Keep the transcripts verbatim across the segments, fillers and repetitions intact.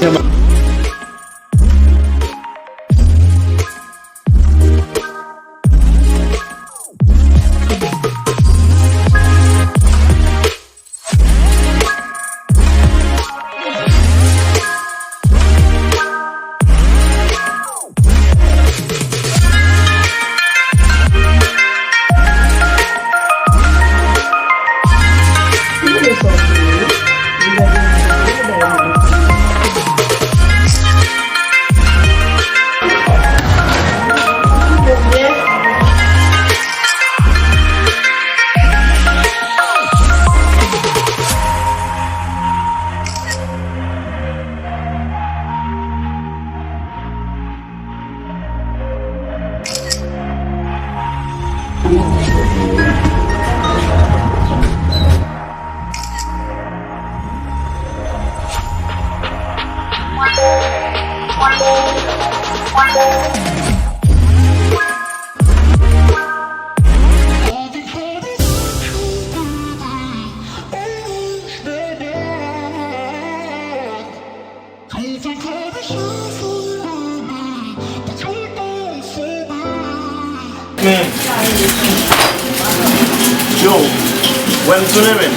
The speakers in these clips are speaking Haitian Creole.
Men. Yo, wè m tounen, men.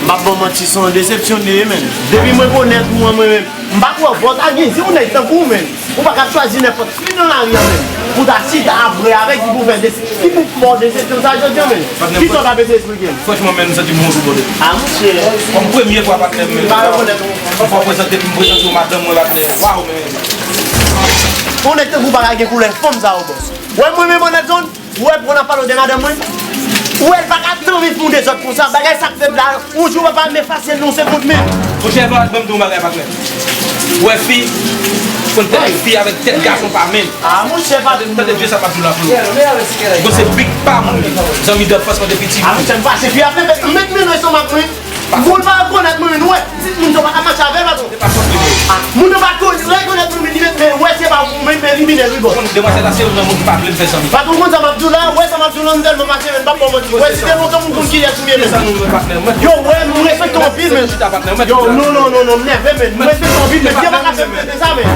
M p ap ba w manti, se yon desepsyon li ye, men. Depi mwen konèt ou an, mwen menm, m pa kwè w, bòs, a gen, se yon nèg tankou w, men. Ou pa ka chwazi nenpòt fi nan lari a, men. Pou ta chita ap bwè avèk li, pou fè des-, ki pou fè w desepsyon sa jodi a, men. Kisa w t ap eseye eksplike m? Franchman, men, m santi m wont ou, brother. A, monchè. Kòm premye fwa, patnè m, men. M pa rekonèt ou. Fò w prezante, m prezante w madanm mwen, patnè. Waw, men. Yon nèg tankou w pa ka gen koulè fanm sa yo, bòs. Wè mwen menm, Honnête Zone, wè pou n ap pale de madanm mwen. Wè l pa ka tanmen fè yon dezòd konsa. Bagay sa k fèt la, yon jou papa m efase l nan yon segonn, men. Monchè, ban m di w yon bagay, patnè. Wè fi, konn tèt fi avèk tèt gason pa menm. A, monchè, pa de tande vye sa m ap di w la, Flo. Bon, se big pa moun li. Zanmi danfans mwen depi timoun. A, monchè, m fache fi ap met, met men nan estomak mwen. Moun pa rekonèt mwen, men nou wè, pitit moun sa pa ka mache avè l, patwon. Se pa fòt li, bro. A, moun yo pa ko-, rekonèt mwen, men li met men, wè, se pa ou, men, men li minè, wi, bòs. Bon, demwazèl la, se youn nan moun ki pa vle m fè zanmi. Patwon, konn sa m ap di w la, wè sa m ap di w la, m tèlman mache, men m p ap ba w manti. Wè, si te lontan moun konn kiyès ou ye, men. Yo, wè, m respekte w anpil, men. Yo, non, non, non, non, m nève, men. M respekte w anpil, men. Yo pa ka fè m fè sa, men.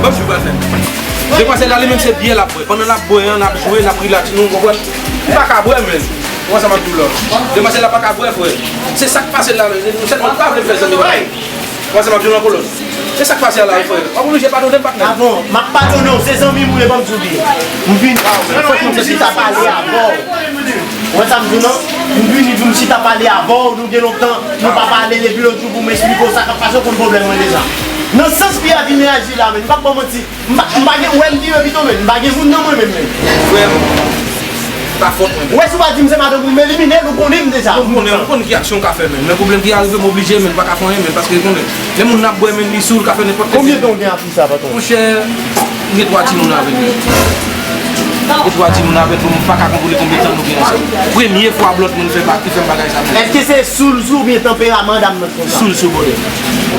Demwazèl la, li menm, se biyè l ap bwè. Pandan n ap bwè an, n ap jwe, n ap relax, nou, w konprann? Li pa ka bwè, men. Ou wè sa m ap di w la? Demwazèl la pa ka bwè, frè. Se sa k pase la, nou sèlman pa vle fè zanmi, frè. Ou wè sa m ap di w la, kolòn? Se sa k pase la, frè. W ap oblije padone m, patnè. A bon, m ap padone w, se zanmi m ou ye, ban m di w byen. M vin, m vin chita pale avè w. Ou wè sa m di w la? M vini pou m chita pale avè w, nou gen lontan, nou pa pale depi lòt jou pou m esplike w sa k ap pase, w konn pwoblèm mwen deja. Nan sans fi a vin reyaji la, men, m p ap ba w manti. M pa, m pa gen, ou wè m vire pito, men m pa gen moun nan mwen menm, men. Frè m, pa fòt mwen. Ou wè, si w pa di m se madanm ou, m elimine l, ou konnen m deja. Non, m konnen, m konn ki aksyon w ka fè, men. Men pwoblèm ki arive, m oblije, men m pa ka fè anyen, men, paske konnen. Lè moun nan ap bwè, men li sou, l ka fè nenpòt. Konbyen tan w gen ak fi sa, patwon? Monchè, m gen twa timoun avè l, men. Gen twa timoun avè l, men m pa ka kontwole konbyen tan nou gen ansanm. Premye fwa lòt moun fè ba-, ki fè m bagay sa, men. Èske se sou l sou oubyen tanperaman dam nan? Sou l sou, brother.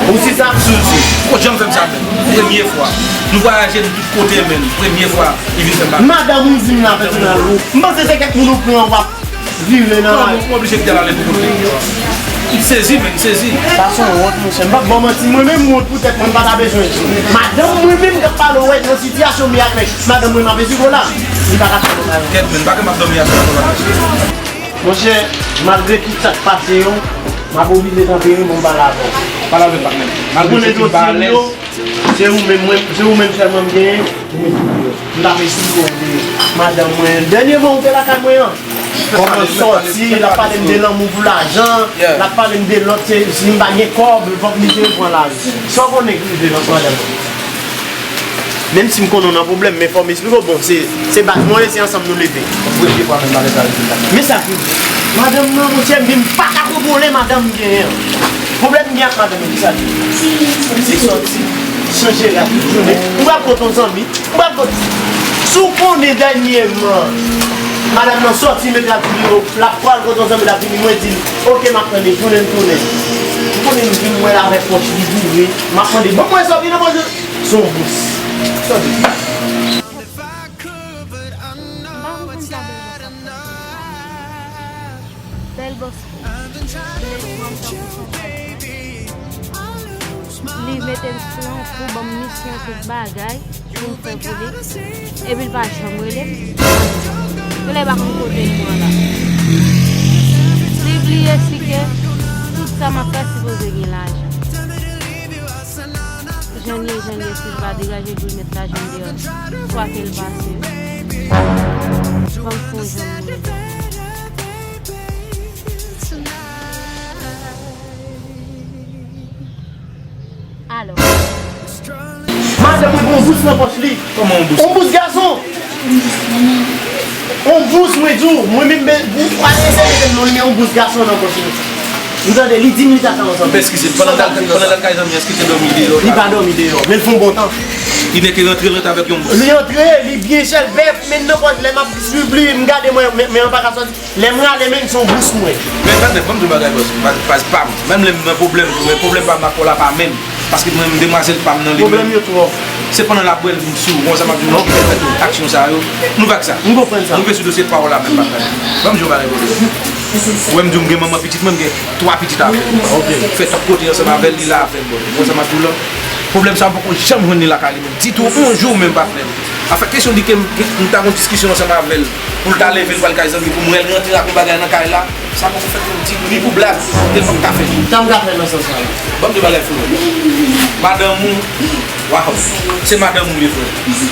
Ou si sa? Sou l sou. Ou janm fè m sa, men. Premye fwa. Nou vwayaje, nou tout kote, men. Premye fwa, li vin fè m bagay. Madanm ou di m la, pèsonèl ou. M panse se kèk moun ou pran, w ap vire nan la. Non, m oblije kite l ale pou kont li. M sezi, men, m sezi. Sa se yon wont, monchè. M p ap ba w manti. Mwen menm, m wont pou tèt mwen, m pa ta bezwen di. Madanm mwen menm k ap pale w, wè, nan sitiyasyon m ye ak nèg. Madanm mwen, m ap esiko la. Li pa ka fè yon bagay. Kèt, men, pa gen m ap dòmi aswè a, papa. Monchè, malgre tout sa k pase yo, m ap oblije tanpere pou m pale avè w. Pale avè m, patnè. Malgre se ki pa alèz. Se ou menm, mwen, se ou menm sèlman m genyen. M t ap esplike w de madanm mwen. Dènyèman, ou te lakay mwen an. Kòman sòti, l ap pale m de lanmou pou lajan, l ap pale m de lòt, se, si m pa gen kòb, fòk li te pran lari. Sa w konnen ki rive nan madanm mwen? Menm si m konnen w nan pwoblèm, men fò m esplike w, bon, se, se baz mwen, se ansanm nou leve. Premye fwa menm bagay sa rive la. Men sa ki rive. Madanm nan, monchè, m pa ka kontwole madanm m genyen an. Pwoblèm m gen ak madanm mwen, ki sa l ye? Se sòti, chanje rad tout jounen. M pral kot yon zanmi, m pral kot, si w konnen dènyèman, madanm nan sòti, met rad sou li, l ap pral kot yon zanmi, l ap vini, mwen di l, oke, m ap tande, jounen m tounen. M konnen m vin, m wè l avèk pòch li boure, m ap mande, ban mwen sa w gen nan pòch ou? Se yon bous. Tande. M pa konprann sa bèl bòs ap fè. Bèl bòs, bèl fanm tankou sa. Li mete m sou yon kou, ban m misyon, tout bagay pou m fè pou li. Epi l pa janm rele m. Genlè l pa konn kote m pran la. Li bliye si ke tout sa m ap fè sipoze gen lajan. Jan l ye, jan l ye, si l pa degaje l pou l met lajan deyò, swa ke l pase. Ban m fè yon jan m rele. Alò. Madanm mwen gen yon bous nan pòch li. Kòman yon bous? Yon bous gason. Yon bous, mwen di w, mwen menm, men, ou pa eseye mete m non, li gen yon bous gason nan pòch li. Ou tande, li di m li ka fè ansanm. Eskize m, pandan l al, pandan l al kay zanmi, èske l te dòmi deyò? Li pa dòmi deyò, men l fè yon bon tan. Li nèk rantre, rantre avèk yon bous. Li antre, li byen chèlbè, men nan pòch, lè m ap swiv li, m gade mwen, men, men an pa ka sòti. Lè m rale men, se yon bous mwen. Men patnè, ban m di w bagay, bòs, baz, baz pa m. Menm lè m nan pwoblèm, men pwoblèm pa m ak ou la pa menm. Paske mwen menm, demwazèl pa m nan li menm. Pwoblèm yo twòp. Se pandan l ap bwè l m sou, konsa m ap di w non, ki fè l fè tout aksyon sa yo. Nou pa k sa. M konprann sa. Nou pe sou dosye pa w la menm, patnè. Ban m di w bagay, bòs. Ou wè m di w m gen manman pitit mwen, m gen twa pitit avè l. Ok. Fè tout kote ansanm avè l, li la avè m, bòs. Konsa m ap di w la. Pwoblèm sa a, m poko janm jwenn li lakay li menm. Ditou, yon jou menm, patnè. Afè kesyon di ke m, m ta gon diskisyon ansanm avè l, pou l ta leve l pral kay zanmi pou m wè l rantre ak yon bagay nan kay la, sa poko fèt menm, di ni pou blag, tèlman m ka fè. Sa m ka fè nan sans sa la? Ban m di bagay frè. Madanm ou, waw, se madanm ou ye frè.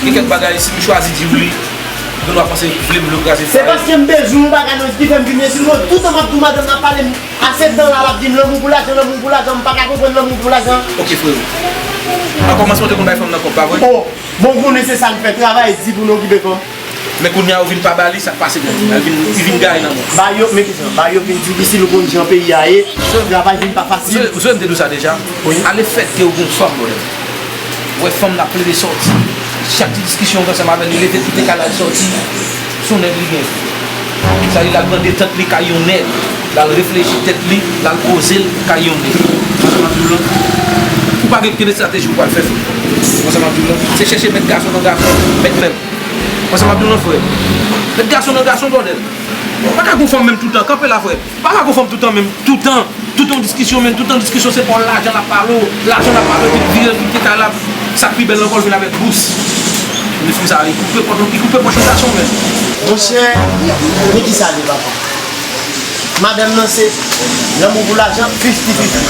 Gen kèk bagay, si m chwazi di w li, gen dwa panse vle m vle w kraze fwaye. Se paske m bezwen yon bagay nan ki fè m vin isit, mwen toutan m ap di w madanm nan ap pale m. Ase tan la l ap di m lanmou pou lajan, lanmou pou lajan, m pa ka konprann lanmou pou lajan. Ok, frero. Nan kòmansman, w te konn bay fanm nan kòb, pa vre? O, bon, ou konnen se sa l fè, travay di pou nou okipe kò. Men kounye a, ou vin pa ba li, sa k pase, grandi? L vin, li vin gaye nan men w. Bagay yo, men kisa, bagay yo vin difisil, ou konn jan peyi a ye, travay vin pa fasil. Ou sonje m te di w sa deja? Wi. A lefètke ou gen yon fanm, brother. Ou wè fanm nan ap plede sòti. Chak ti diskisyon ou gen ansanm avè l, li leve l kite kay la, l sòti. Se yon nèg li gen. Sa li, l al pran detant li kay yon nèg. L al reflechi tèt li, l al poze l kay yon nèg. Konsa m ap di w lan. Ou pa gen, gen estrateji ou pral fè, frè. Konsa m ap di w lan. Se chèche mèt gason nan gason, mèt fèb. Konsa m ap di w lan, frè. Mèt gason nan gason, bòdèl. Ou pa ka gon fanm menm toutan. Kanpe la, frè. Pa ka gon fanm toutan menm, toutan, tout yon diskisyon menm, tout yon diskisyon se pa w lajan l ap pale w, lajan l ap pale w, epi l vire l kite kay la, sa k pi bèl ankò l vin avèk bous. Men fanm sa a, li koupe pòch, li koupe pòch yon gason menm. Monchè, men kisa li papa? Madanm nan se lanmou pou lajan, fifty fifty.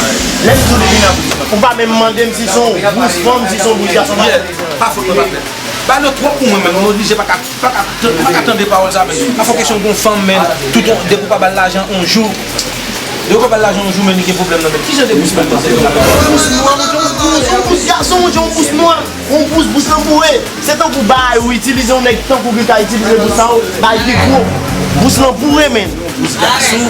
Lè m di w li vin avèk bous, ou pa menm mande m si se yon bous fanm, si se yon bous gason, pa mande m. Pa fòt mwen, patnè. Bagay yo twòp pou mwen menm, m oblije pa ka, pa ka, pa ka tande pawòl sa menm. Pa fè kesyon gon fanm menm, tout yon, depi w pa ba l lajan yon jou, depi w pa ba l lajan yon jou menm, li gen pwoblèm nan menm. Kijan de bous menm nan se? Bous nwa, yon bous, yon bous gason, yon bous nwa, yon bous, bous lan boure. Se tankou bagay ou itilize, yon nèg tankou ki ka itilize bous sa yo, bay pi gwo. Bous lan boure menm. Bous gason.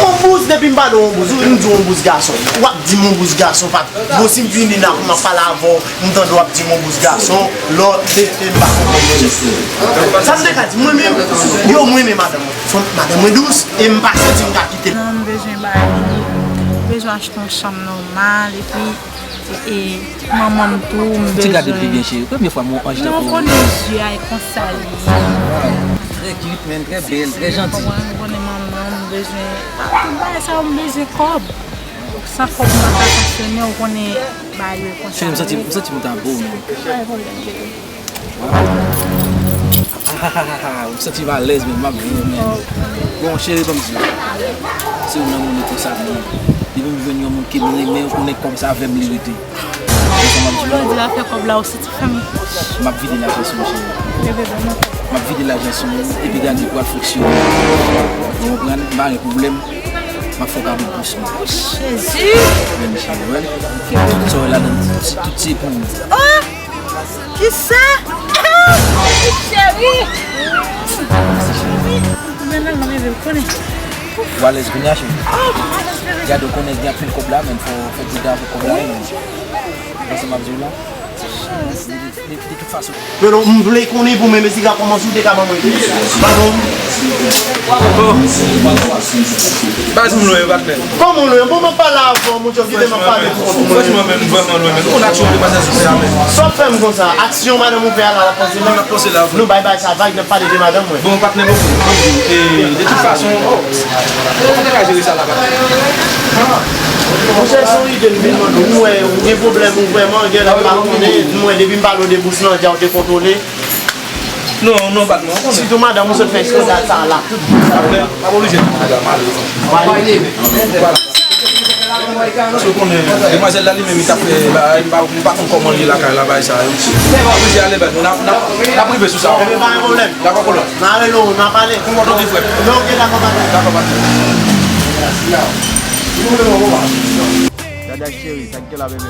On bous, depi m pale on bous, m di on bous gason. W ap di m on bous gason, pa t. Bon, si m vini la pou m ap pale avè w, m tande w ap di m on bous gason, lò, se, se m pa konprann. Sa m te ka di, mwen menm, yo, mwen menm, madanm mwen. Fò madanm mwen dous, e m pa santi m ka kite l. Non, m bezwen bay li, m bezwen achte yon chanm nòmal, epi E manman m tou, m bezwen. Ti gade pi byen, cheri. Premye fwa m wè yon anj tankou ou. Non, ou konnen zye a, e konsa li ye. Trè cute, man, trè bèl, trè janti. Ou konnen manman m, m bezwen. Tout bagay sa yo, m bezwen kòb. San kòb, m pa ka fonksyone, ou konnen bagay yo e konsa. Cheri, m santi, m santi m ta bo, man. Pa gen pwoblèm, cheri. Waw. Ou santi m alèz, men m ap viv, men. Bon, cheri, ban m di w. Se yon nan moun konsa m ye. Depi m jwenn yon moun ke m renmen, ou konnen kòm sa avè m li rete. Konsa m ap di w. Jodi a, afè kòb la, ou santi fè m. M ap vide lajan sou ou, cheri. Bebe, ban mwen kòb. M ap vide lajan sou ou, epi gade pou al fonksyone. Ou konprann? M pa gen pwoblèm. M ap fè w kado bous mwen. O, Jezi! Men, cheri, wè. Sa w wè ladan, tout, tout se pou ou. Oh! Kisa? Cheri! Mwen nan mwen reve, ou konnen. Ou alèz kounye a, cheri? Oh, mwen alèz, bebe. Gade, ou konnen gen anpil kòb la, men fò, fò w gade avèk kòb la, men. Panse m ap di w la. De, de, de, de tout fason. Men non, m vle konnen pou mwen, Jessica, kòman si w te ka ban mwen. Padon. Baz, m lwen, patnè. Kòman w lwen? Bon, mwen pale avè w, monchè, kite m ap pale pou kont mwen. Franchman, menm, vrèman lwen, menm. Ou konn aksyon de madanm sou fè a, menm. Sa w ap fè m konsa? Aksyon madanm ou fè a la, w ap panse la? Non, n ap panse la, vre. Nou bay bagay sa vag, n ap pale de madanm mwen. Bon, patnè, bon, bon, bon, e, de tout fason, nou te ka jere sa la, patnè. Monchè, se yon ide m vin mande w. M wè ou gen pwoblèm, ou vrèman gen lè m pa konnen. M wè depi m pale w de bous lan, dja w dekontwole. Non, non, patnè, w konnen. Sitou madanm ou sot fè eskandal sa a la tout. Patnè, pa oblije. Vale. Paske w konnen, demwazèl la li menm, li t ap fè bagay, m pa, m pa konn kòman l ye lakay la, bagay sa yo. Oblije ale, bèl, n ap, n ap, n ap rive sou sa. Ebyen, pa gen pwoblèm. Dakò, kolonn. N a rele w, n a pale. Pou mwen, tonton frè. Non, ok, dakò, patnè. Dakò, patnè. Dada cheri, sa ki te la, bebe?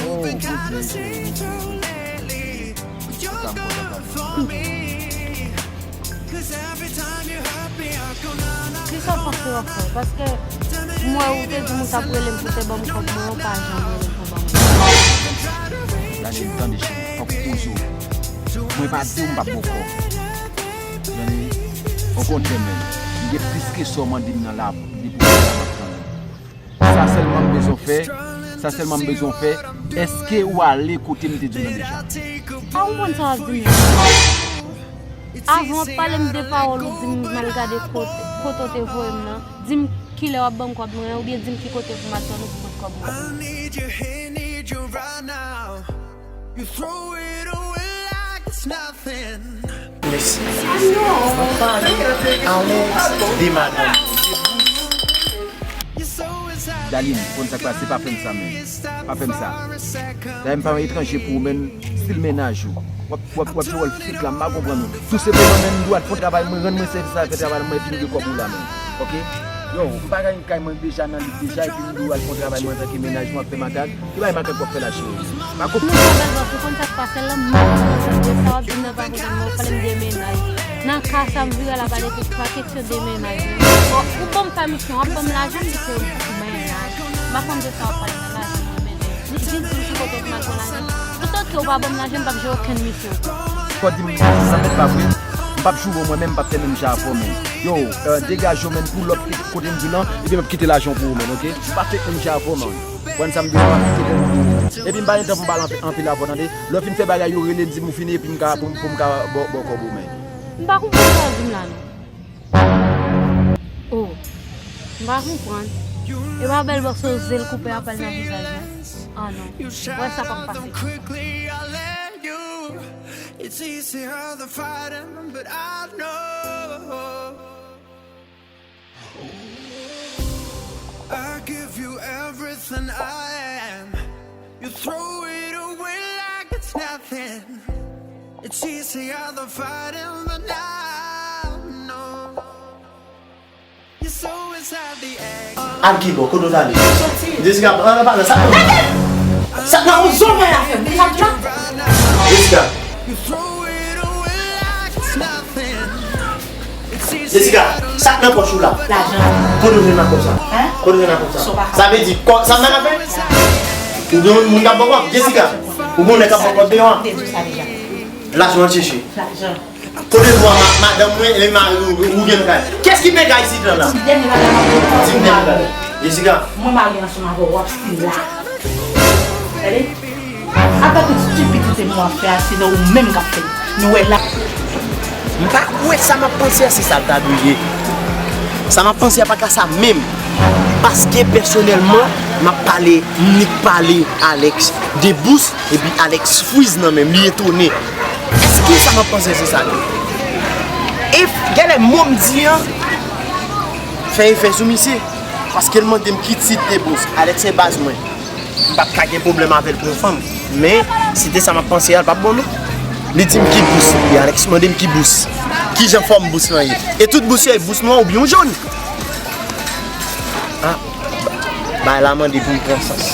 Oh, Bondye, Bondye, Bondye. Kontan, kontan, kontan. Kisa w panse w ap fè? Paske m wè ou te di m ou t ap rele m pou te ban m kòb mwen, ou pa janm rele m pou ban mwen. Daniel, tande cheri, fòk w poze w. Mwen pa di w m p ap ba w kòb. Tande, okontrè menm, m gen plis ke sa w mande m nan la, depi w la m ap tann ou. Sa sèlman m bezwen fè, sa sèlman m bezwen fè, èske ou ale kote m te di w nan deja? A, ou konn sa w ap di m nan. Avan w ap pale m de pawòl, ou di m m al gade kote, kote w te voye m nan. Di m kilè w ap ban m kòb mwen an, oubyen di m ki kote pou m al tann ou pou pote kòb mwen. Mèsi. Mwen pale Alex de madanm. Darline, konn sa k pase, pa fè m sa, menm. Pa fè m sa. Dayè, m pa yon etranje pou ou, menm, stil mennaj ou. W ap, w ap, w ap jwe wòl fake la, m pa konprann ou. Tou senpleman, menm, m dwe al fè yon travay, mwen rann mwen sèvis avè travay la, mwen epi m gen kòb ou la, menm. Ok? Yo, m pa gen kay mwen deja nan lit deja, epi m dwe al fè yon travay, mwen, antanke mennaj, mwen ap fè makak. Ki bagay makak w ap fè la, cheri? Pa konprann. Non, pa bèl bòs, ou konn sa k pase la, m ap konn sa w ap di m nan pa kote m, w ap pale m de mennaj. Nan ka sa, m vire la pale tout, pa kesyon de mennaj. Bon, ou ban m pèmisyon, w ap ban m lajan, m di se mennaj. M pa konn de sa w ap pale nan lajan, mwen, men. Li di m pou ki kote pou m al pran lajan. Toutotan ke w pa ban m lajan, m p ap jere okenn misyon. Fò di m, sa mèt pa vre. M p ap joure w mwen menm, m p ap fè menm jan avè w menm. Yo, euh, degaje w menm pou lòt kote m di w lan, epi m ap kite lajan w pou ou menm, ok? M pa fè menm jan avè w menm. Konn sa m bezwen, m ap kite pou ou. Epi m pa gen tan pou m pale anpil, anpil avè w, tande? Lè w fin fè bagay yo, rele m, di m ou fini, epi m ka, pou, pou m ka ba w, ba w kòb ou menm. M pa konprann sa w di m la, non. Oh, m pa konprann. E pa bèl bòs oze l koupe apèl nan vizaj mwen. Ah non. Wè sa p ap pase. It's easier the fighting, but I know I give you everything I am. You throw it away like it's nothing. It's easier the fighting, but I know. Al kibò, kote w t ale? Jessica, an, an palan, sa k nan, sa k nan yon zon mwen afè m, sa k nan? Jessica. Jessica, sa k nan pòch ou la? Lajan. Kote w jwenn lakòb sa? Hein? Kote w jwenn lakòb sa? Sa vle di, kò, sa m nan afè? Ou gen yon moun k ap ba w kòb? Jessica, ou gen yon nèg k ap ba w kòb deyò a? M te di w sa deja. Lajan w al chèche. Lajan. Kote dwa ma-, madanm mwen e mari w, ou gen nan kay? Kiyès ki peye kay isit lan la? Ti dènye bagay m ap di w. Ti dènye bagay. Jessica. Mwen marye ansanm avè w, w ap still la. Tande? Apa tout stipidite nou ap fè a, se nan ou menm k ap fè l. Nou wè la. M pa kwè sa m ap panse a, se sa l ta dwe ye. Sa m ap panse a pa ka sa menm. Paske pèsonèlman, m ap pale, m nik pale Alex de bous, epi Alex friz nan men m, li etone. Èske sa m ap panse se sa l ye? E f-, genlè mo m di an fè efè sou misye, paske l mande m ki tit de bous. Alex se baz mwen. M p ap ka gen pwoblèm avè l pou yon fanm. Men, si te sa m ap panse a, l p ap bon, non. Li di m ki bous li ye. Alex mande m ki bous. Kijan fòm bous lan ye? E tout bous yo, e bous nwa oubyen yon jòn? Ah, bagay la mande pou m pran sans.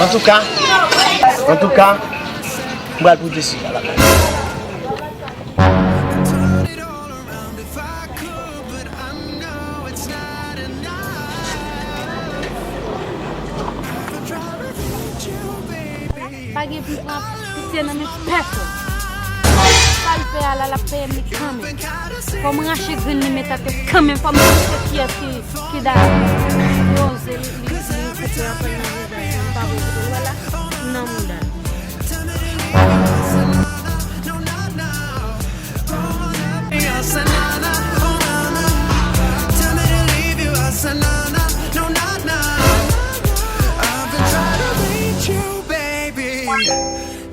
Antouka, antouka, m pral pou Jessica lakay. Pa gen pou pran pitye nan men pèsonn. Sa l fè a la, l ap peye m li kanmenm. Fò m rache grenn li men tate kanmenm. Fò m montre kiyès ki, ki dayè. Poze li, li, li koupe apre nan vizaj li. Pa vre, kote l wè la? Nan mouda l.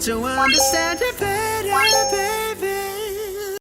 To understand it better, baby.